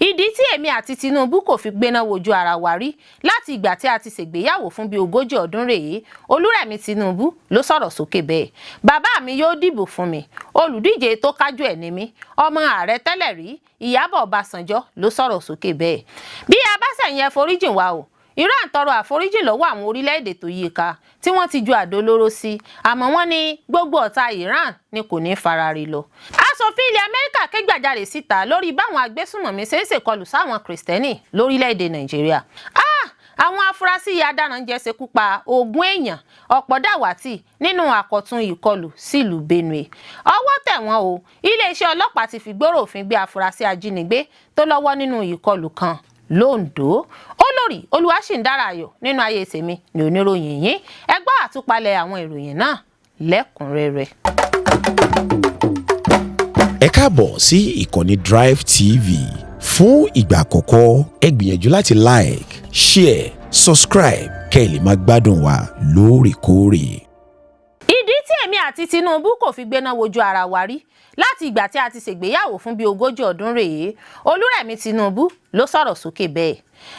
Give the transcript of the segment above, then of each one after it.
Ìdí tí èmi àti Tinubu kò fi gbéná wojú ara wa rí láti ìgbà tí a ti ṣègbéyàwó fún bíi 40 ọdún rèé. Olúrẹ̀mí Tinubu ló sọ̀rọ̀ sókè bẹ́ẹ̀. Bàbá mi yóò dìbò fún mi, olùdíje tó kájú ẹ̀ ní mí. Ọmọ ààrẹ tẹ́lẹ̀ rí Ìyábọ̀ Ọbásanjọ́ ló sọ̀rọ̀ sókè bẹ́ẹ̀. Bí a bá sẹ̀yìn, ẹ foríjìn wa o. Iran tọrọ àforíjì lọ́wọ́ àwọn orílẹ̀-èdè tó yí i ká tí wọ́n ti ju àdó olóró sí, àmọ́ wọ́n ní gbogbo ọ̀tá Iran ni kò ní farare lọ. Aṣòfin ilẹ̀ Amẹ́ríkà ké gbàjarè síta lórí báwọn agbésùnmọ̀mí ṣe ń ṣèkọlù sáwọn Kìrìsìtẹ́nì lórílẹ̀-èdè Nàìjíríà. Ah! Àwọn afurasí adáranjẹ ṣekú pa 20 èèyàn, ọ̀pọ̀ dàwátì nínú àkọ̀tun ìkọlù sílùú Benue. Ọwọ́ tẹ̀ wọ́n o. Iléeṣẹ́ ọlọ́pàá ti fi gbòòrò òfin gbé afurasí ajínigbé tó lọ́wọ́ nínú ìkọlù kan lóńdó. Olórí Olúwaṣìndára ayọ̀ nínú ayé tèmi ní oníròyìn yín. Ẹ gbọ́ àtúpalẹ̀ àwọn ìròyìn náà lẹ́kùnrẹ́rẹ́. Ẹ káàbọ̀ sí ìkànnì Drive TV. Fún ìgbà àkọ́kọ́, ẹ gbìyànjú láti like, share, subscribe kẹ́ ẹ lè máa gbádùn wa lóòrèkóòrè. Ìdí tí èmi àti Tinubu kò fi gbéná wojú ara wa rí láti ìgbà tí a ti ṣègbéyàwó fún bíi 40 ọdún rèé. Olúrẹ̀mí Tinubu ló sọ̀rọ̀ sókè bẹ́ẹ̀.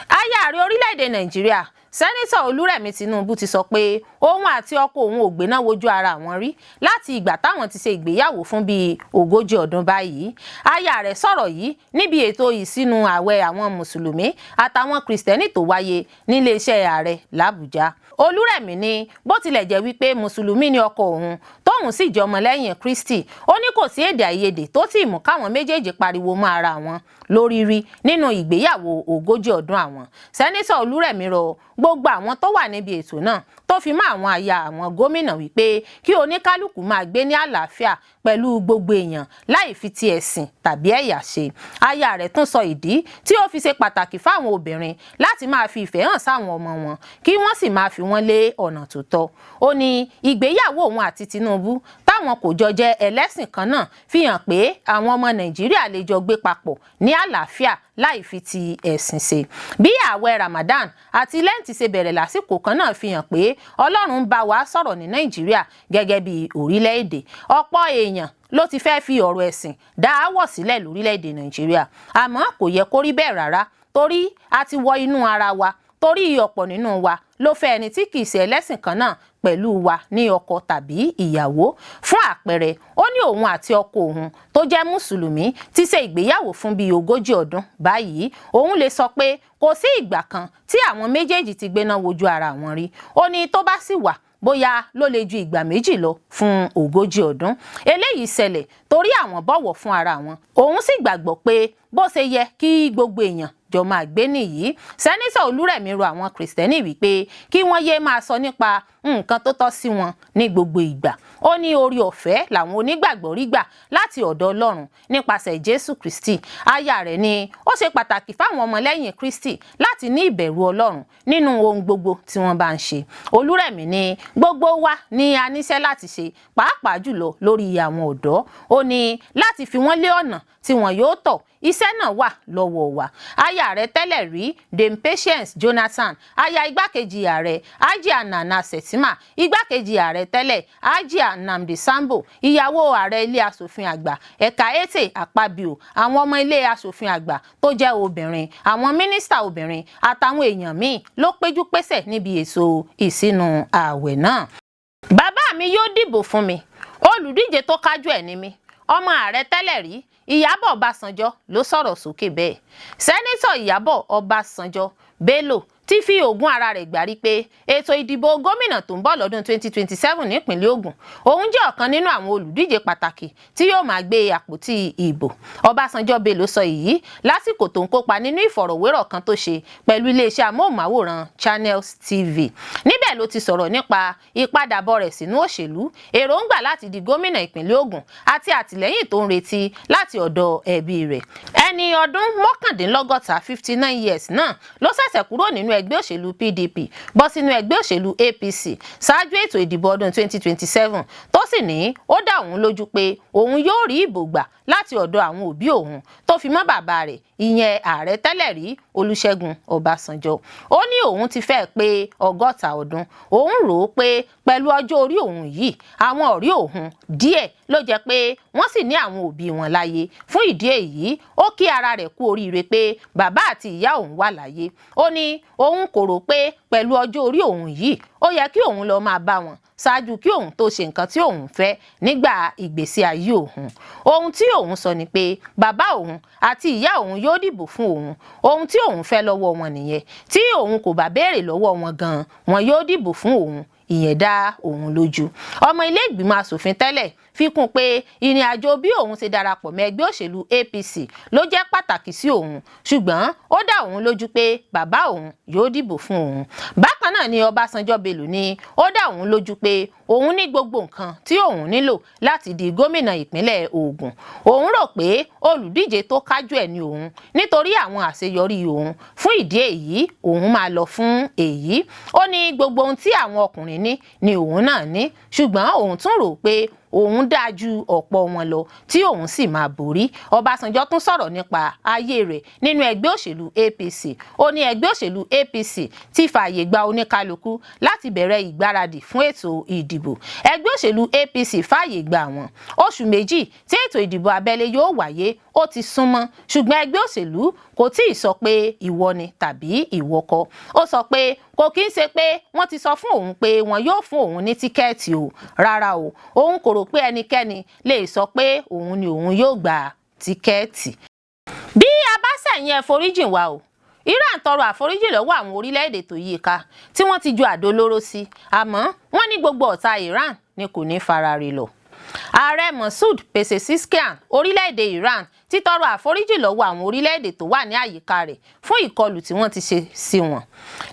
Aya ààrẹ orílẹ̀-èdè Nàìjíríà, Sẹ́nitọ̀ Olúrẹ̀mí Tinubu, ti sọ pé òun àti ọkọ òun ò gbéná wojú ara àwọn rí láti ìgbà táwọn ti ṣe ìgbéyàwó fún bíi 40 ọdún báyìí. Aya rẹ̀ sọ̀rọ̀ yìí níbi ètò ìsínú ààwẹ̀ àwọn Mùsùlùmí àtàwọn Kìrìsìtẹ́nì tó wáyé níléeṣẹ́ ààrẹ làbújá. Olúrẹ̀mí ní bó tilẹ̀ jẹ́ wípé Mùsùlùmí ni ọkọ òun, tóun sì jẹ́ ọmọlẹ́yìn Kristi, ó ní kò sí èdè àìyedè tó tì mú káwọn méjèèjì pariwo mọ́ ara wọn lórí rí nínú ìgbéyàwó 40 ọdún àwọn. Sẹ́nitọ̀ Olúrẹ̀mí rọ gbogbo àwọn tó wà níbi ètò náà, tó fi mọ́ àwọn aya àwọn gómìnà, wípé kí oníkálukú máa gbé ní àlàáfíà pẹ̀lú gbogbo èèyàn láì fi ti ẹ̀sìn tàbí ẹ̀yà ṣe. Aya rẹ̀ tún sọ ìdí tí ó fi ṣe pàtàkì fáwọn obìnrin láti máa fi ìfẹ́ hàn sáwọn ọmọ wọn, kí wọ́n sì máa fi wọ́n lé ọ̀nà tó tọ́. Ó ní ìgbéyàwó òun àti Tinubu, táwọn kò jọ jẹ́ ẹlẹ́sìn kan náà, fi hàn pé àwọn ọmọ Nàìjíríà lè jọ gbé papọ̀ ní àlàáfíà láì fi ti ẹ̀sìn ṣe. Bí ààwẹ̀ Ramadan àti Lent ṣe bẹ̀rẹ̀ lásìkò kan náà fi hàn pé Ọlọ́run ń bá wa sọ̀rọ̀ ní Nàìjíríà gẹ́gẹ́ bí orílẹ̀-èdè. Ọ̀pọ̀ èèyàn ló ti fẹ́ fi ọ̀rọ̀ ẹ̀sìn dá aáwọ̀ sílẹ̀ lórílẹ̀-èdè Nàìjíríà, àmọ́ kò yẹ kó rí bẹ́ẹ̀ rárá, torí a ti wọ inú ara wa, torí ọ̀pọ̀ nínú wa ló fẹ́ ẹni tí kìí ṣe ẹlẹ́sìn kan náà pẹ̀lú wa ní ọkọ tàbí ìyàwó. Fún àpẹẹrẹ, ó ní òun àti ọkọ òun tó jẹ́ Mùsùlùmí ti ṣe ìgbéyàwó fún bíi 40 ọdún báyìí. Òun lè sọ pé kò sí ìgbà kan tí àwọn méjèèjì ti gbéná wojú ara wọn rí. Ó ní tó bá sì wà, bóyá ló lè ju ìgbà 2 lọ fún 40 ọdún. Eléyìí ṣẹlẹ̀ torí àwọn bọ̀wọ̀ fún ara wọn, òun sì gbàgbọ́ pé bó ṣe yẹ kí gbogbo èèyàn jọ máa gbé nìyí. Sẹ́nitọ̀ Olúrẹ̀mí rọ àwọn Kìrìsìtẹ́nì wípé kí wọ́n yéé máa sọ nípa nǹkan tó tọ́ sí wọn ní gbogbo ìgbà. Ó ní orí ọ̀fẹ́ làwọn onígbàgbọ́ rí gbà láti ọ̀dọ̀ Ọlọ́run nípasẹ̀ Jésù Kristi. Aya rẹ̀ ní ó ṣe pàtàkì fáwọn ọmọlẹ́yìn Kristi láti ní ìbẹ̀rù Ọlọ́run nínú ohun gbogbo tí wọ́n bá ń ṣe. Olúrẹ̀mí ní gbogbo wa ní a níṣẹ́ láti ṣe, pàápàá jùlọ lórí àwọn ọ̀dọ́. Ó ní láti fi wọ́n lé ọ̀nà tí wọn yóò tọ̀, iṣẹ́ náà wà lọ́wọ́ wa. Aya rẹ̀ tẹ́lẹ̀ rí, Dame Patience Jonathan, aya igbákejì ààrẹ, Hajia Nana Shettima, igbákejì ààrẹ tẹ́lẹ̀, Hajia Nnamdi Sambo, ìyàwó ààrẹ ilé asòfin àgbà Ekaette Akpabio, àwọn ọmọ ilé asòfin àgbà tó jẹ́ obìnrin, àwọn mínísítà obìnrin àtàwọn èèyàn míì ló péjú pésẹ̀ níbi ètò ìsínú ààwẹ̀ náà. Bàbá mi yóò dìbò fún mi, olùdíje tó kájú ẹ̀ ní mi. Ọmọ ààrẹ tẹ́lẹ̀ rí Ìyábọ̀ Ọbásanjọ́ ló sọ̀rọ̀ sókè bẹ́ẹ̀. Sẹ́nitọ̀ Ìyábọ̀ Ọbásanjọ́ Bello ti fi ògùn ara rẹ̀ gbárí pé ètò ìdìbò gómìnà tó ń bọ̀ lọ́dún 2027 nípìnlẹ̀ Ògùn, òun jẹ́ ọ̀kan nínú àwọn olùdíje pàtàkì tí yóò máa gbé àpótí ìbò. Ọbásanjọ́ Bello sọ èyí lásìkò tó ń kópa nínú ìfọ̀rọ̀wérọ̀ kan tó ṣe pẹ̀lú iléeṣẹ́ amóhùnmáwòrán Channels TV. Níbẹ̀ ló ti sọ̀rọ̀ nípa ìpadàbọ̀ rẹ̀ sínú òṣèlú, èròǹgbà láti di gómìnà ìpínlẹ̀ Ògùn àti àtìlẹ́yìn tó ń retí láti ọ̀dọ̀ ẹbí rẹ̀. Ẹni ọdún 59, 59 years náà ló ṣẹ̀ṣẹ̀ kúrò nínú ẹgbẹ́ òṣèlú PDP bọ́ sínú ẹgbẹ́ òṣèlú APC ṣáájú ètò ìdìbò ọdún 2027, tó sì ní ó dá òun lójú pé òun yóò rí ìbò gbà láti ọ̀dọ̀ àwọn òbí òun, tó fi mọ́ bàbá rẹ̀, ìyẹn ààrẹ tẹ́lẹ̀ rí Olúṣẹ́gun Ọbásanjọ́. Ó ní òun ti fẹ́ pé 60 ọdún. Òun rò ó pé pẹ̀lú ọjọ́ orí òun yìí, àwọn ọ̀rẹ́ òun díẹ̀ ló jẹ́ pé wọ́n sì ní àwọn òbí wọn láyé. Fún ìdí èyí, ó kí ara rẹ̀ kú oríire pé bàbá àti ìyá òun wà láyé. Ó ní òun kò rò pé pẹ̀lú ọjọ́ orí òun yìí, ó yẹ kí òun lọ máa bá wọn ṣáájú kí òun tó ṣe nǹkan tí òun fẹ́ nígbà ìgbésí ayé òun. Ohun tí òun sọ ni pé bàbá òun àti ìyá òun yóò dìbò fún òun. Ohun tí òun fẹ́ lọ́wọ́ wọn nìyẹn. Tí òun kò bá béèrè lọ́wọ́ wọn gan-an, wọn yóò dìbò fún òun, ìyẹn dá òun lójú. Ọmọ ilé ìgbìmọ̀ asòfin tẹ́lẹ̀ fi kún pé ìrìn àjò bí òun ṣe darapọ̀ mọ́ ẹgbẹ́ òṣèlú APC ló jẹ́ pàtàkì sí òun, ṣùgbọ́n ó dá òun lójú pé bàbá òun yóò dìbò fún òun. Bákan náà ni Ọbásanjọ́ Bello ní ó dá òun lójú pé òun ní gbogbo nǹkan tí òun nílò láti di gómìnà ìpínlẹ̀ Ògùn. Òun rò pé olùdíje tó kájú ẹ̀ ní òun nítorí àwọn àṣeyọrí òun. Fún ìdí èyí, òun máa lọ fún èyí. Ó ní gbogbo ohun tí àwọn ọkùnrin ní ni òun náà ní, ṣùgbọ́n òun tún rò pé òun dáa ju ọ̀pọ̀ wọn lọ, tí òun sì máa borí. Ọbásanjọ́ tún sọ̀rọ̀ nípa ayé rẹ̀ nínú ẹgbẹ́ òṣèlú APC. Ó ní ẹgbẹ́ òṣèlú APC ti fààyè gba oníkálukú láti bẹ̀rẹ̀ ìgbáradì fún ètò ìdìbò. Ẹgbẹ́ òṣèlú APC fààyè gba àwọn oṣù 2 tí ètò ìdìbò abẹ́lé yóò wáyé. Ó ti súnmọ́, ṣùgbọ́n ẹgbẹ́ òṣèlú kò tí ì sọ pé ìwọ ni tàbí ìwọ kọ́. Ó sọ pé kò kí ń ṣe pé wọ́n ti sọ fún òun pé wọn yóò fún òun ní tíkẹ́ẹ̀tì o, rárá o. Òun kò rò pé ẹnikẹ́ni lè sọ pé òun ni òun yóò gba tíkẹ́ẹ̀tì. Bí a bá ṣẹ̀yìn, ẹ foríjìn wa o. Iran tọrọ àforíjì lọ́wọ́ àwọn orílẹ̀-èdè tó yí i ká tí wọ́n ti ju àdó olóró sí, àmọ́ wọ́n ní gbogbo ọ̀tá Iran ni kò ní fara rè lọ. Ààrẹ Masoud Pezeshkian orílẹ̀-èdè Iran ti tọrọ àforíjì lọ́wọ́ àwọn orílẹ̀-èdè tó wà ní àyíká rẹ̀ fún ìkọlù tí wọ́n ti ṣe sí wọn.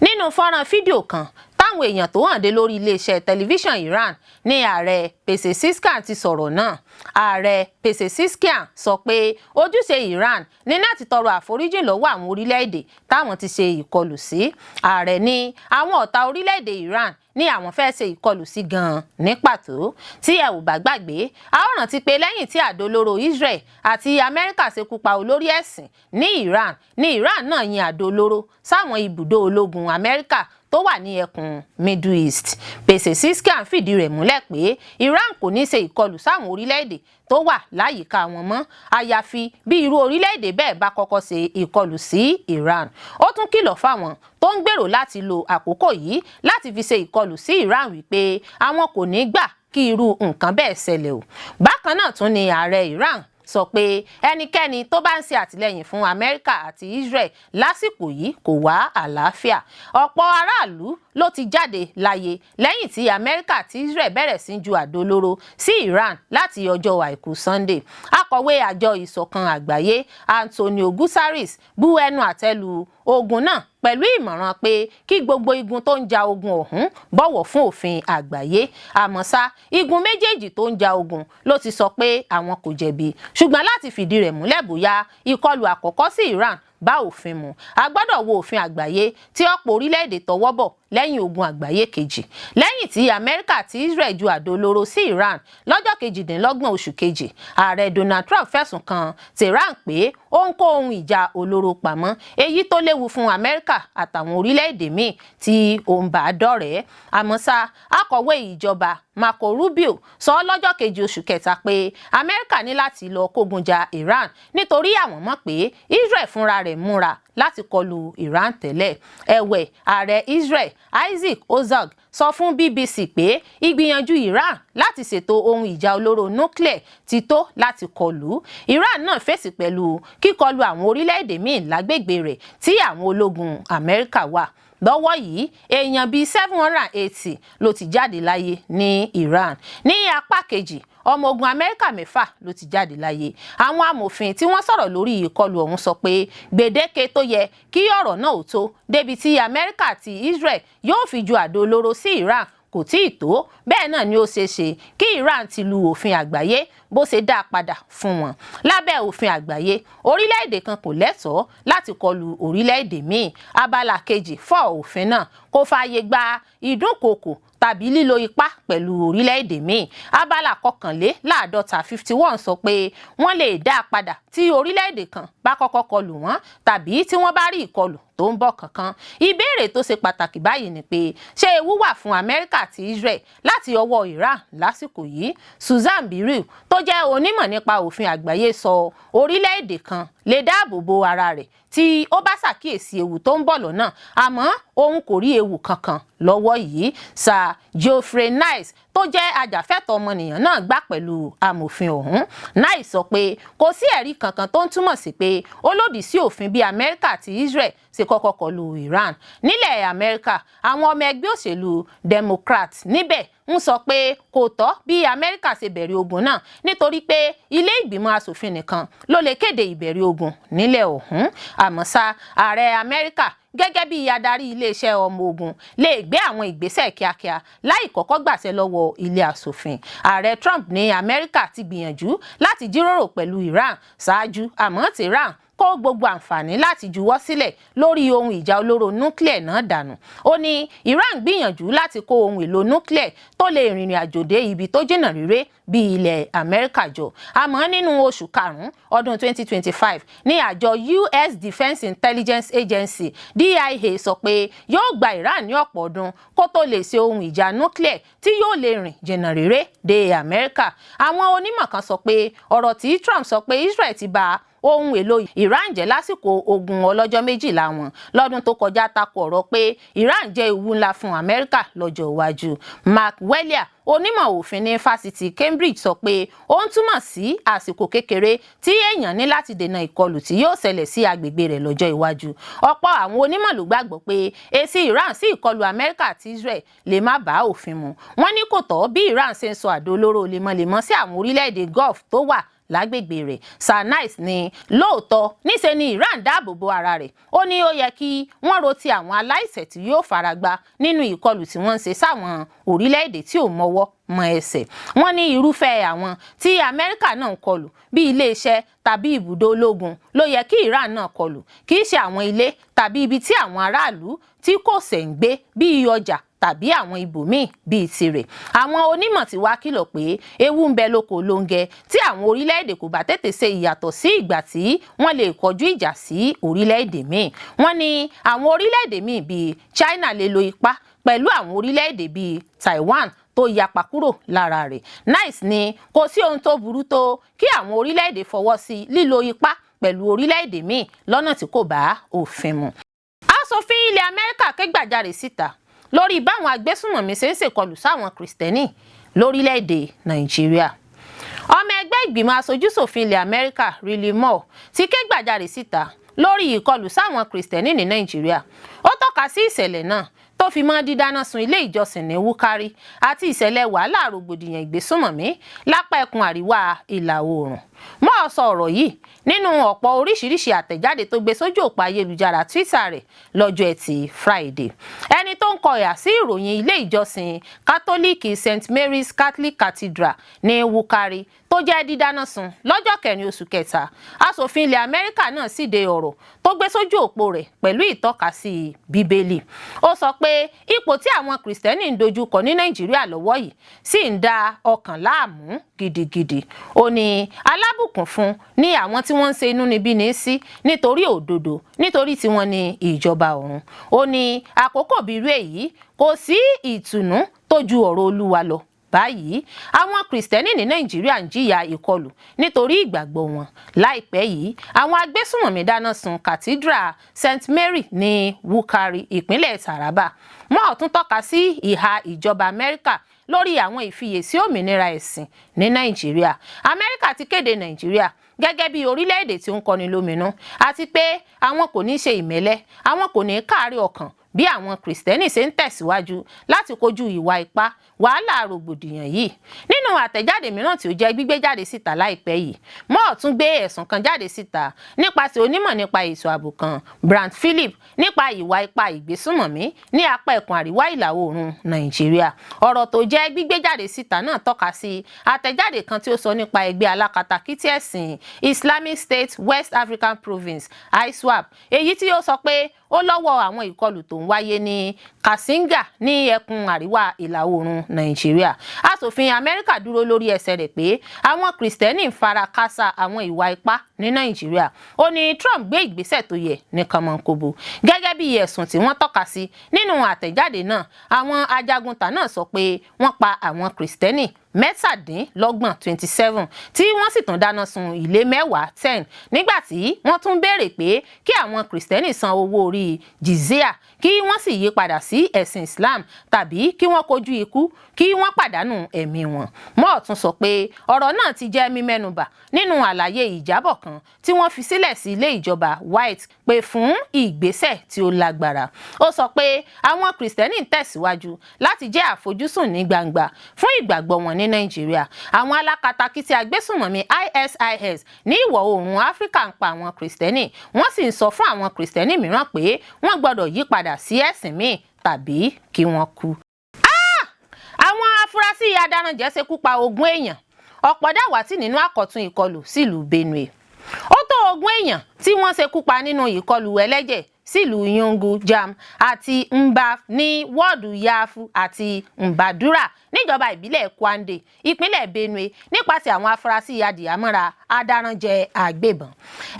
Nínú fọ́nrán fídíò kan táwọn èèyàn tó hàn dé lórí iléeṣẹ́ tẹlifíṣàn Iran ní ààrẹ Pezeshkian ti sọ̀rọ̀ náà. Ààrẹ Pezeshkian sọ pé ojúṣe Iran ní láti tọrọ àforíjì lọ́wọ́ àwọn orílẹ̀-èdè táwọn ti ṣe ìkọlù sí. Ààrẹ ní àwọn ọ̀tá orílẹ̀-èdè Iran ní àwọn fẹ́ ṣe ìkọlù sí gan-an ní pàtó. Tí ẹ ò bá gbàgbé, a ó rántí pé lẹ́yìn tí àdó olóró Israel àti Amẹ́ríkà ṣekú pa olórí ẹ̀sìn ní Iran ní Iran náà yin àdó olóró sáwọn ibùdó ológun Amẹ́ríkà tó wà ní ẹkùn Middle East. Pezeshkian fìdí rẹ̀ múlẹ̀ pé Iran kò ní ṣe ìkọlù sáwọn orílẹ̀-èdè tó wà láyìíká wọn mọ́, àyàfi bí irú orílẹ̀-èdè bẹ́ẹ̀ bá kọ́kọ́ ṣe ìkọlù sí Iran. Ó tún kìlọ̀ fáwọn tó ń gbèrò láti lo àkókò yìí láti fi ṣe ìkọlù sí Iran wípé àwọn kò ní gbà kí irú nǹkan bẹ́ẹ̀ ṣẹlẹ̀ o. Bákan náà tún ni ààrẹ Iran sọ pé ẹnikẹ́ni tó bá ń ṣe àtìlẹ́yìn fún Amẹ́ríkà àti Israel lásìkò yìí kò wá àlàáfíà. Ọ̀pọ̀ aráàlú ló ti jáde láyé lẹ́yìn tí Amẹ́ríkà àti Israel bẹ̀rẹ̀ sí ju àdó olóró sí Iran láti ọjọ́ Àìkú Sunday. Akọ̀wé àjọ Ìṣọ̀kan Àgbáyé Antonio Guterres bu ẹnu àtẹ́ lu ogun náà pẹ̀lú ìmọ̀ràn pé kí gbogbo igun tó ń ja ogun ọ̀hún bọ̀wọ̀ fún òfin àgbáyé. Àmọ́ ṣá, igun méjèèjì tó ń ja ogun ló ti sọ pé àwọn kò jẹ̀bi, ṣùgbọ́n láti fìdí rẹ̀ múlẹ̀ bóyá ìkọlù àkọ́kọ́ sí Iran bá òfin mu, a gbọ́dọ̀ wo òfin àgbáyé tí ọ̀pọ̀ orílẹ̀-èdè tọwọ́ bọ̀ lẹ́yìn Ogun Àgbáyé Kejì. Lẹ́yìn tí Amẹ́ríkà àti Israel ju àdó olóró sí Iran lọ́jọ́ 28 oṣù kejì, ààrẹ Donald Trump fẹ̀sùn kan Tehran pé ó ń kó ohun ìjà olóró pamọ́, èyí tó léwu fún Amẹ́ríkà àtàwọn orílẹ̀-èdè míì tí ó ń bá dọ̀rẹ́. Àmọ́ ṣá, akọ̀wé ìjọba Marco Rubio sọ lọ́jọ́ 2 oṣù kẹta pé Amẹ́ríkà ní láti lọ kógun ja Iran nítorí àwọn mọ̀ pé Israel fúnra rẹ̀ múra láti kọlu Iran tẹ́lẹ̀. Ẹ̀wẹ̀, ààrẹ Israel Isaac Herzog sọ fún BBC pé ìgbìyànjú Iran láti ṣètò ohun ìjà olóró nuclear ti tó láti kọlù. Iran náà fèsì pẹ̀lú kíkọlù àwọn orílẹ̀-èdè míì lágbègbè rẹ̀ tí àwọn ológun Amẹ́ríkà wà. Lọ́wọ́ yìí, èèyàn bíi 780 ló ti jáde láyé ní Iran. Ní apá kejì, ọmọ ogun Amẹ́ríkà 6 ló ti jáde láyé. Àwọn amòfin tí wọ́n sọ̀rọ̀ lórí ìkọlù ọ̀hún sọ pé gbèdéke tó yẹ kí ọ̀rọ̀ náà ò tó débi tí Amẹ́ríkà àti Israel yóò fi ju àdó olóró sí Iran kò tí ì tó. Bẹ́ẹ̀ náà ni ó ṣeé ṣe kí Iran ti lu òfin àgbáyé. Bó ṣe dá a padà fún wọn. Lábẹ́ òfin àgbáyé, orílẹ̀-èdè kan kò lẹ́tọ̀ọ́ láti kọlu orílẹ̀-èdè míì. Abala kejì fọ́ òfin náà kò fààyè gba ìdúnkokò tàbí lílo ipá pẹ̀lú orílẹ̀-èdè míì. Abala 51 51 sọ pé wọ́n lè dá a padà tí orílẹ̀-èdè kan bá kọ́kọ́ kọlù wọ́n tàbí tí wọ́n bá rí ìkọlù tó ń bọ̀ kankan. Ìbéèrè tó ṣe pàtàkì báyìí ni pé, ṣé ewu wà fún Amẹ́ríkà àti Israel láti ọwọ́ Iran lásìkò yìí? Susan Birul, tó jẹ́ onímọ̀ nípa òfin àgbáyé, sọ orílẹ̀-èdè kan lè dáàbò bo ara rẹ̀ tí ó bá ṣàkíyèsí ewu tó ń bọ̀ lọ́nà, àmọ́ òun kò rí ewu kankan lọ́wọ́ yìí. Sir Geoffrey Nice, tó jẹ́ ajàfẹ́tọ̀ọ́ ọmọnìyàn náà, gbà pẹ̀lú amòfin ọ̀hún. Nice sọ pé kò sí ẹ̀rí kankan tó ń túmọ̀ sí pé ó lòdì sí òfin bí Amẹ́ríkà àti Israel ṣe kọ́kọ́ kọlu Iran. Nílẹ̀ Amẹ́ríkà, àwọn ọmọ ẹgbẹ́ òṣèlú Democrat níbẹ̀ ń sọ pé kò tọ́ bí Amẹ́ríkà ṣe bẹ̀rẹ̀ ogun náà, nítorí pé ilé ìgbìmọ̀ asòfin nìkan ló lè kéde ìbẹ̀rẹ̀ ogun nílẹ̀ ọ̀hún. Àmọ́ ṣá, ààrẹ Amẹ́ríkà gẹ́gẹ́ bí adarí iléeṣẹ́ ọmọ ogun lè gbé àwọn ìgbésẹ̀ kíákíá láì kọ́kọ́ gbàṣẹ lọ́wọ́ ilé asòfin. Ààrẹ Trump ní Amẹ́ríkà ti gbìyànjú láti jíròrò pẹ̀lú Iran ṣáájú, àmọ́ Tehran kó gbogbo àǹfààní láti juwọ́ sílẹ̀ lórí ohun ìjà olóró nuclear náà dànù. Ó ní Iran gbìyànjú láti kó ohun èlò nuclear tó lè rìnrìn àjò dé ibi tó jìnnà réré bí ilẹ̀ Amẹ́ríkà jọ. Àmọ́ nínú oṣù karùn-ún ọdún 2025 ní àjọ US Defense Intelligence Agency, DIA, sọ pé yóò gba Iran ní ọ̀pọ̀ ọdún kó tó lè ṣe ohun ìjà nuclear tí yóò lè rìn jìnnà réré dé Amẹ́ríkà. Àwọn onímọ̀ kan sọ pé ọ̀rọ̀ tí Trump sọ pé Israel ti bà ohun èlò Iran jẹ́ lásìkò ogun ọlọ́jọ́ 12 wọn lọ́dún tó kọjá tako ọ̀rọ̀ pé Iran jẹ́ ewu ńlá fún Amẹ́ríkà lọ́jọ́ iwájú. Mark Welia, onímọ̀ òfin ní Fásitì Cambridge, sọ pé ó ń túmọ̀ sí àsìkò kékeré tí èèyàn ní láti dènà ìkọlù tí yóò ṣẹlẹ̀ sí agbègbè rẹ̀ lọ́jọ́ iwájú. Ọ̀pọ̀ àwọn onímọ̀ ló gbàgbọ́ pé èsì Iran sí ìkọlù Amẹ́ríkà àti Israel lè má bá òfin mu. Wọ́n ní kò tọ́ bí Iran ṣe ń sọ àdó olóró lemọ́lemọ́ sí àwọn orílẹ̀-èdè Gulf tó wà lágbègbè rẹ̀. Sir Nice ní lóòótọ́ níṣe ni Iran dáàbò bo ara rẹ̀. Ó ní ó yẹ kí wọ́n ro ti àwọn aláìṣẹ̀ tí yóò faragbá nínú ìkọlù tí wọ́n ń ṣe sáwọn orílẹ̀-èdè tí ò mọwọ́ mọ ẹsẹ̀. Wọ́n ní irúfẹ́ àwọn tí Amẹ́ríkà náà ń kọlù bí iléeṣẹ́ tàbí ibùdó ológun ló yẹ kí Iran náà kọlù, kì í ṣe àwọn ilé tàbí ibi tí àwọn aráàlú tí kò ṣẹ̀ ń gbé bíi ọjà tàbí àwọn ibòmíì bíi tirẹ̀. Àwọn onímọ̀ ti wá kìlọ̀ pé ewu ń bẹ lóko lóńgẹ́ tí àwọn orílẹ̀-èdè kò bá tètè ṣe ìyàtọ̀ sí ìgbà tí wọ́n lè kọjú ìjà sí orílẹ̀-èdè míì. Wọ́n ní àwọn orílẹ̀-èdè míì bíi China lè lo ipá pẹ̀lú àwọn orílẹ̀-èdè bíi Taiwan tó yapa kúrò lára rẹ̀. Nice ní kò sí ohun tó burú tó kí àwọn orílẹ̀-èdè fọwọ́ sí lílo ipá pẹ̀lú orílẹ̀-èdè míì lọ́nà tí kò bá òfin mu. Aṣòfin ilẹ̀ Amẹ́ríkà ké gbàjarè síta lórí báwọn agbésùnmọ̀mí ṣe ń ṣèkọlù sáwọn Kìrìsìtẹ́nì lórílẹ̀‐èdè Nàìjíríà. Ọmọ ẹgbẹ́ ìgbìmọ̀ aṣojúṣòfin ilẹ̀ Amẹ́ríkà Riley Moore ti ké gbàjarè síta lórí ìkọlù sáwọn Kìrìsìtẹ́nì ní Nàìjíríà. Ó tọ́ka sí ìṣẹ̀lẹ̀ náà tó fi mọ́ dídáná sun ilé ìjọsìn ní Wukari àti ìṣẹ̀lẹ̀ wàhálà rògbòdìyàn ìgbésùnmọ̀mí lápá ẹkùn àríwá ìlà oòrùn. Moore sọ ọ̀rọ̀ yìí nínú ọ̀pọ̀ oríṣiríṣi àtẹ̀jáde tó gbé sójú òpó ayélujára Twitter rẹ̀ lọ́jọ́ Ẹtì Friday. Ẹni tó ń kọ ìhà sí ìròyìn ilé ìjọsìn Kátólíìkì St Mary's Catholic Cathedral ní Wukari tó jẹ́ dídáná sun lọ́jọ́ kẹrin oṣù kẹta, aṣòfin ilẹ̀ Amẹ́ríkà náà síde ọ̀rọ̀ tó gbé sójú òpó rẹ̀ pẹ̀lú ìtọ́kasí Bíbélì. Ó sọ pé ipò tí àwọn Kìrìsìtẹ́nì ń dojú kọ ní Nàìjíríà lọ́wọ́ yìí sì ń da ọkàn láàmú gidigidi. Ó ní alábùkún fún ní àwọn tí wọ́n ń ṣe inúnibíni sí nítorí òdodo, nítorí tí wọ́n ní ìjọba ọ̀run. Ó ní àkókò bíi irú èyí, kò sí ìtùnú tó ju ọ̀rọ̀ Olúwa lọ. Báyìí, àwọn Kìrìsìtẹ́nì ní Nàìjíríà ń jìyà ìkọlù nítorí ìgbàgbọ́ wọn. Láìpẹ́ yìí, àwọn agbésùnmọ̀mí dáná sun Cathedral St Mary ní Wukari, ìpínlẹ̀ Taraba. Moore tún tọ́ka sí ìhà ìjọba Amẹ́ríkà lórí àwọn ìfiyèsí òmìnira ẹ̀sìn ní Nàìjíríà. Amẹ́ríkà ti kéde Nàìjíríà gẹ́gẹ́ bí orílẹ̀-èdè tí ó ń kọni lóminú àti pé àwọn kò ní ṣe ìmẹ́lẹ́, àwọn kò ní káàárẹ̀ ọkàn. Bí àwọn Kìrìsìtẹ́nì ṣe ń tẹ̀síwájú láti kojú ìwà ipá wàhálà rògbòdìyàn yìí. Nínú àtẹ̀jáde mìíràn tí ó jẹ́ gbígbé jáde síta láìpẹ́ yìí, Moore tún gbé ẹ̀sùn kan jáde síta nípasẹ̀ onímọ̀ nípa ètò ààbò kan, Brant Philip, nípa ìwà ipá ìgbésùnmọ̀mí ní apá ẹkùn àríwá ìlà oòrùn Nàìjíríà. Ọ̀rọ̀ tó jẹ́ gbígbé jáde síta náà tọ́ka sí àtẹ̀jáde kan tí ó sọ nípa ẹgbẹ́ alákatakítí ẹ̀sìn Islamic State West African Province, ISWAP, èyí tí ó sọ pé ó lọ́wọ́ àwọn ìkọlù tó ń wáyé ní Kasinga ní ẹkùn àríwá ìlà oòrùn Nàìjíríà. Aṣòfin Amẹ́ríkà dúró lórí ẹsẹ̀ rẹ̀ pé àwọn Kìrìsìtẹ́nì ń fara kásá àwọn ìwà ipá ní Nàìjíríà. Ó ní Trump gbé ìgbésẹ̀ tó yẹ ní kànmọ́nkóbó gẹ́gẹ́ bí ẹ̀sùn tí wọ́n tọ́ka sí nínú àtẹ̀jáde náà. Àwọn ajagunta náà sọ pé wọ́n pa àwọn Kìrìsìtẹ́nì 27, 27, tí wọ́n sì tún dáná sun ilé 10, 10, nígbà tí wọ́n tún béèrè pé kí àwọn Kìrìsìtẹ́nì san owó orí jizya, kí wọ́n sì yí padà sí ẹ̀sìn Islam, tàbí kí wọ́n kojú ikú, kí wọ́n pàdánù ẹ̀mí wọn. Moore tún sọ pé ọ̀rọ̀ náà ti jẹ́ mímẹ́nubà nínú àlàyé ìjábọ̀ kan tí wọ́n fi sílẹ̀ sí ilé ìjọba White, pè fún ìgbésẹ̀ tí ó lágbára. Ó sọ pé àwọn Kìrìsìtẹ́nì ń tẹ̀síwájú láti jẹ́ àfojúsùn ní gbangba fún ìgbàgbọ́ wọn ní Nàìjíríà. Àwọn alákatakítí agbésùnmọ̀mí ISIS ní ìwọ̀ oòrùn Áfíríkà ń pa àwọn Kìrìsìtẹ́nì, wọ́n sì ń sọ fún àwọn Kìrìsìtẹ́nì mìíràn pé wọ́n gbọ́dọ̀ yí padà sí ẹ̀sìn míì tàbí kí wọ́n kú. Àwọn afurasí adaranjẹ̀ ṣekú pa 20 èèyàn, ọ̀pọ̀ dàwátì nínú àkọ̀tun ìkọlù sílùú Benue. Ó tó 20 èèyàn tí wọ́n ṣekú pa nínú ìkọlù ẹlẹ́jẹ̀ sílùú Yungu Jam àti Mba ní wọ́ọ̀dù Yafu àti Mbadura níjọba ìbílẹ̀ Kwande, ìpínlẹ̀ Benue, nípasẹ̀ àwọn afurasí adìyàmọ́ra adaranjẹ agbébọn.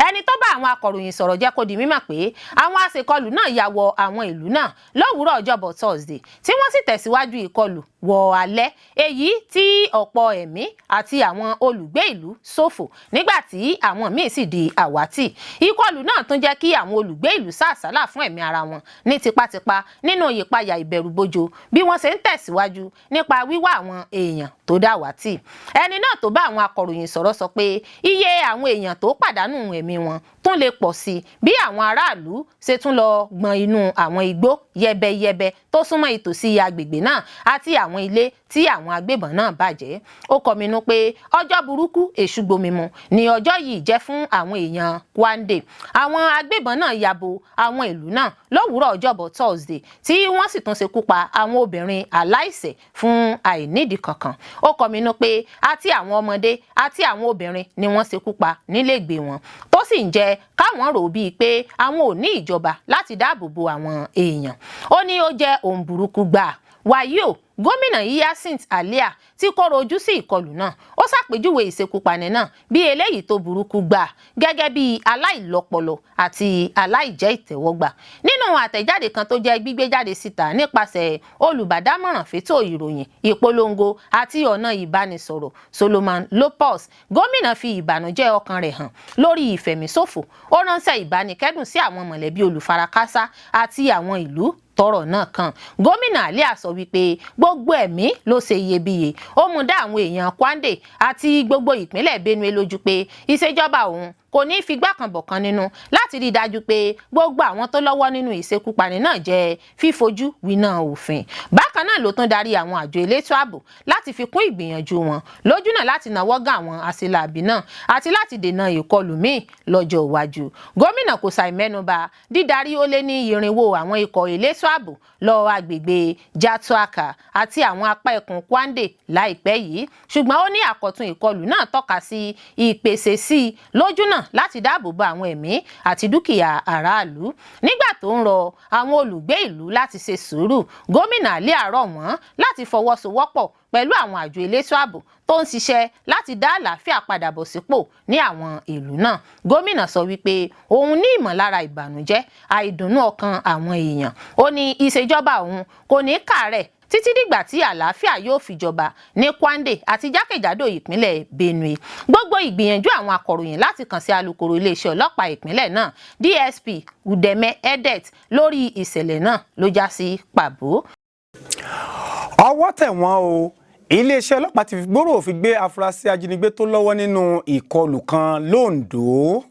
Ẹni tó bá àwọn akọ̀ròyìn sọ̀rọ̀ jẹ́ kó di mímọ̀ pé àwọn aṣèkọlù náà ya wọ àwọn ìlú náà lówùúrọ̀ ọjọ́bọ̀ Thursday, tí wọ́n sì tẹ̀síwájú ìkọlù wọ alẹ́, èyí tí ọ̀pọ̀ ẹ̀mí àti àwọn olùgbé ìlú ṣòfò, nígbà tí àwọn míì sì di àwátì. Ìkọlù náà tún jẹ́ kí àwọn olùgbé ìlú sá àsálà fún ẹ̀mí ara wọn ní tipátipá nínú ìpayà ìbẹ̀rùbojo bí wọ́n ṣe ń tẹ̀síwájú nípa wíwá àwọn èèyàn tó dàwátì. Ẹni náà tó bá àwọn akọ̀ròyìn sọ̀rọ̀ sọ pé iye àwọn èèyàn tó pàdánù ẹ̀mí wọn tún lè pọ̀ sí bí àwọn aráàlú ṣe tún lọ gbọ̀n inú àwọn igbó yẹbẹyẹbẹ tó súnmọ́ ìtòsí agbègbè náà àti àwọn ilé tí àwọn agbébọn náà bàjẹ́. Ó kọminú pé ọjọ́ burúkú èṣù gbomimu ni ọjọ́ yìí jẹ́ fún àwọn èèyàn Kwande. Àwọn agbébọn náà yabo àwọn ìlú náà lówùúrọ̀ ọjọ́bọ̀ Thursday, tí wọ́n sì tún ṣekú pa àwọn obìnrin aláìṣẹ̀ fún àìnídìí kankan. Ó kọminú pé àti àwọn ọmọdé àti àwọn obìnrin ni wọ́n ṣekú pa nílégbèé wọn, tó sì ń jẹ́ káwọn rò bíi pé àwọn ò ní ìjọba láti dáàbò bo àwọn èèyàn. Ó ní ó jẹ́ ohun burúkú gbáà. Wàyí o, Gómìnà Hyacinth Alia tí kóró ojú sí ìkọlù náà, ó ṣàpèjúwe ìṣekúpani náà bí eléyìí tó burúkú gbà, gẹ́gẹ́ bí aláìlọ́pọlọ àti aláìjẹ́ ìtẹ́wọ́gbà. Nínú àtẹ̀jáde kan tó jẹ́ gbígbé jáde síta nípasẹ̀ olùbádámọ̀ràn fétò ìròyìn, ìpolongo àti ọ̀nà ìbánisọ̀rọ̀, Solomon Lopez, gómìnà fi ìbànújẹ́ ọkàn rẹ̀ hàn lórí ìfẹ̀míṣòfò. Ó ránṣẹ́ ìbánikẹ́dùn sí àwọn mọ̀lẹ́bí olùfarakásá àti àwọn ìlú tọ́rọ̀ náà kàn. Gómìnà Alia sọ wípé gbogbo ẹ̀mí ló ṣe iyebíye. Ó mú dá àwọn èèyàn Kwande àti gbogbo ìpínlẹ̀ Benue lójú pé ìṣèjọba òun kò ní í figbá kan bọ̀kan nínú láti rí i dájú pé gbogbo àwọn tó lọ́wọ́ nínú ìṣekúpani náà jẹ́ fífojú winá òfin. Bákan náà ló tún darí àwọn àjọ elétò ààbò láti fi kún ìgbìyànjú wọn lójúnà láti nawọ́ gán àwọn aṣelàbí náà àti láti dènà ìkọlù míì lọ́jọ́ iwájú. Gómìnà kò ṣàì mẹ́nuba dídarí ó lé ní 400 àwọn ikọ̀ elétò ààbò lọ agbègbè Jatuaka àti àwọn apá ẹkùn Kwande láìpẹ́ yìí, ṣùgbọ́n ó ní àkọ̀tun ìkọlù náà tọ́ka sí ìpèsè sí i lójúnà láti dáàbò bo àwọn ẹ̀mí àti dúkìá aráàlú. Nígbà tó ń rọ àwọn olùgbé ìlú láti ṣe sùúrù, Gómìnà Alia rọ̀ wọ́n láti fọwọ́sowọ́pọ̀ pẹ̀lú àwọn àjọ elétò ààbò tó ń ṣiṣẹ́ láti dá àlàáfíà padà bọ̀ sípò ní àwọn ìlú náà. Gómìnà sọ wípé òun ní ìmọ̀lára ìbànújẹ́ àìdùnnú ọkàn àwọn èèyàn. Ó ní ìṣèjọba òun kò ní kàárẹ̀ títí dìgbà tí àlàáfíà yóò fi jọba ní Kwande àti jákèjádò ìpínlẹ̀ Benue. Gbogbo ìgbìyànjú àwọn akọ̀ròyìn láti kàn sí alukoro iléeṣẹ́ ọlọ́pàá ìpínlẹ̀ náà, DSP Udeme Edet, lórí ìṣẹ̀lẹ̀ náà ló já sí pàbó. Ọwọ́ tẹ̀ wọ́n o. Iléeṣẹ́ ọlọ́pàá ti fi gbòòrò òfin gbé afurasí ajínigbé tó lọ́wọ́ nínú ìkọlù kan lóńdó.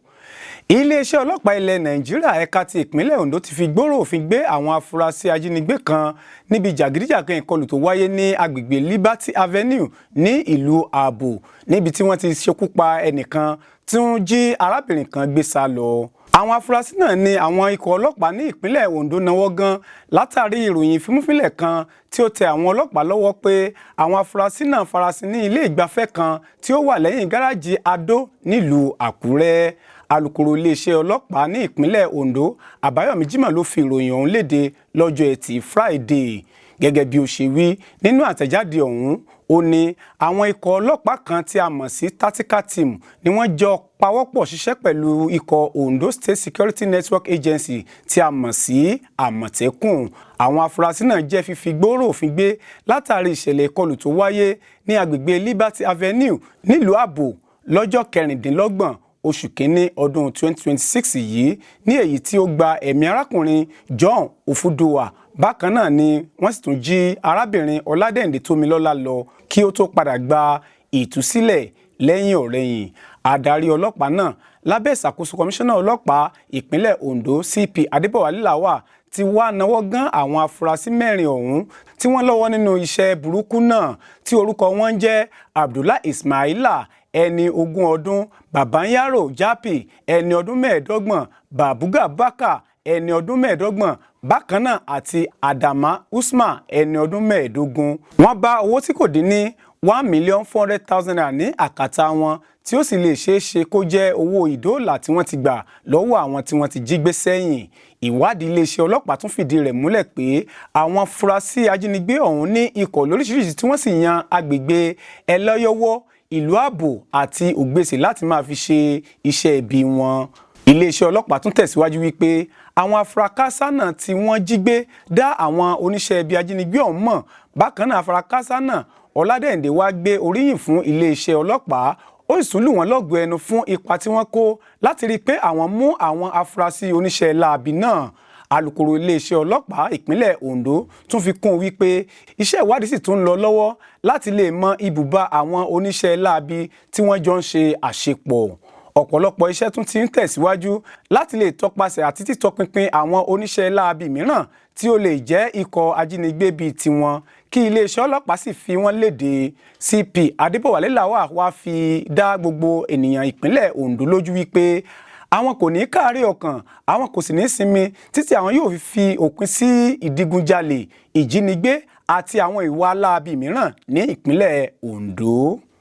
Iléeṣẹ́ ọlọ́pàá ilẹ̀ Nàìjíríà ẹ̀ka ti ìpínlẹ̀ Ondo ti fi gbòòrò òfin gbé àwọn afurasí ajínigbé kan níbi jàgídíjàgan ìkọlù tó wáyé ní agbègbè Liberty Avenue ní ìlú Ààbò, níbi tí wọ́n ti ṣekú pa ẹnìkan tí wọ́n jí arábìnrin kan gbé sá lọ. Àwọn afurasí náà ni àwọn ikọ̀ ọlọ́pàá ní ìpínlẹ̀ Ondo náwó gan látàrí ìròyìn ìfimúfínlẹ̀ kan tí ó tẹ àwọn ọlọ́pàá lọ́wọ́ pé àwọn afurasí náà farasin ní ilé ìgbafẹ́ kan tí ó wà lẹ́yìn gáràjì Adó nílùú Àkúrẹ́. Alukoro iléeṣẹ́ ọlọ́pàá ní ìpínlẹ̀ Ondo, Àbáyọ̀mí Jimoh, ló fi ìròyìn ọ̀hún léde lọ́jọ́ Ẹtì Friday. Gẹ́gẹ́ bí ó ṣe wí nínú àtẹ̀jáde ọ̀hún, ó ní àwọn ikọ̀ ọlọ́pàá kan tí a mọ̀ sí tactical team ni wọ́n jọ pawọ́pọ̀ ṣiṣẹ́ pẹ̀lú ikọ̀ Ondo State Security Network Agency tí a mọ̀ sí Àmọ̀tẹ́kùn. Àwọn afurasí náà jẹ́ fífi gbòòrò òfin gbé látàrí ìṣẹ̀lẹ̀ ìkọlù tó wáyé ní agbègbè Liberty Avenue nílùú Àbò lọ́jọ́ 26 oṣù kínní ọdún 2026 yìí, ní èyí tí ó gba ẹ̀mí arákùnrin John Ofuduwa. Bákan náà ni wọ́n sì tún jí arábìnrin Ọládẹ̀ǹdè Tómilọ́lá lọ kí ó tó padà gba ìtúsílẹ̀ lẹ́yìn ọ̀rẹ̀yìn. Adarí ọlọ́pàá náà lábẹ́ ìṣàkóso kọmíṣánná ọlọ́pàá ìpínlẹ̀ Ondo, CP Adébọ̀wálé Lawal, ti wá náwó gán àwọn afurasí mẹ́rin ọ̀hún tí wọ́n lọ́wọ́ nínú iṣẹ́ burúkú náà, tí orúkọ wọn ń jẹ́ Abdullah Ismaila, ẹni 20 ọdún, Babanyaro Japi, ẹni ọdún 25, Babuga Baka, ẹni ọdún 25 bákan náà, àti Adama Usman, ẹni ọdún 15. Wọ́n bá owó tí kò dín ní ₦1,400,000 ní àkàtà wọn, tí ó sì lè ṣeé ṣe kó jẹ́ owó ìdóòlà tí wọ́n ti gbà lọ́wọ́ àwọn tí wọ́n ti jí gbé sẹ́yìn. Ìwádìí iléeṣẹ́ ọlọ́pàá tún fìdí rẹ̀ múlẹ̀ pé àwọn afurasí ajínigbé ọ̀hún ní ikọ̀ lóríṣiríṣi, tí wọ́n sì yan agbègbè Ẹlẹ́yọ̀wọ́, ìlú Ààbò àti Ògbèsè láti máa fi ṣe iṣẹ́ ibi wọn. Iléeṣẹ́ ọlọ́pàá tún tẹ̀síwájú wípé àwọn afurasí náà tí wọ́n jí gbé dá àwọn oníṣẹ́ ibi ajínigbé ọ̀hún mọ̀. Bákan náà, afurasí náà Ọládẹ̀ǹdè wá gbé oríyìn fún iléeṣẹ́ ọlọ́pàá, ó sì tún lù wọ́n lọ́gọ̀ọ́ ẹnu fún ipa tí wọ́n kó láti rí i pé àwọn mú àwọn afurasí oníṣẹ́ láabi náà. Alukoro iléeṣẹ́ ọlọ́pàá ìpínlẹ̀ Ondo tún fi kún un wípé iṣẹ́ ìwádìí sì tún ń lọ lọ́wọ́ láti lè mọ ibùba àwọn oníṣẹ́ láabi tí wọ́n jọ ń ṣe àṣepọ̀. Ọ̀pọ̀lọpọ̀ iṣẹ́ tún ti ń tẹ̀síwájú láti lè tọpasẹ̀ àti títọpinpin àwọn oníṣẹ́ láabi mìíràn tí ó lè jẹ́ ikọ̀ ajínigbé bíi tiwọn, kí iléeṣẹ́ ọlọ́pàá sì fi wọ́n léde. CP Adébọ̀wálé Lawal wá fi dá gbogbo ènìyàn ìpínlẹ̀ Ondo lójú wípé àwọn kò ní káàárẹ̀ ọkàn, àwọn kò sì ní sinmi títí àwọn yóò fi òpin sí ìdígunjalè, ìjínigbé àti àwọn ìwà láabi mìíràn ní ìpínlẹ̀ Ondo.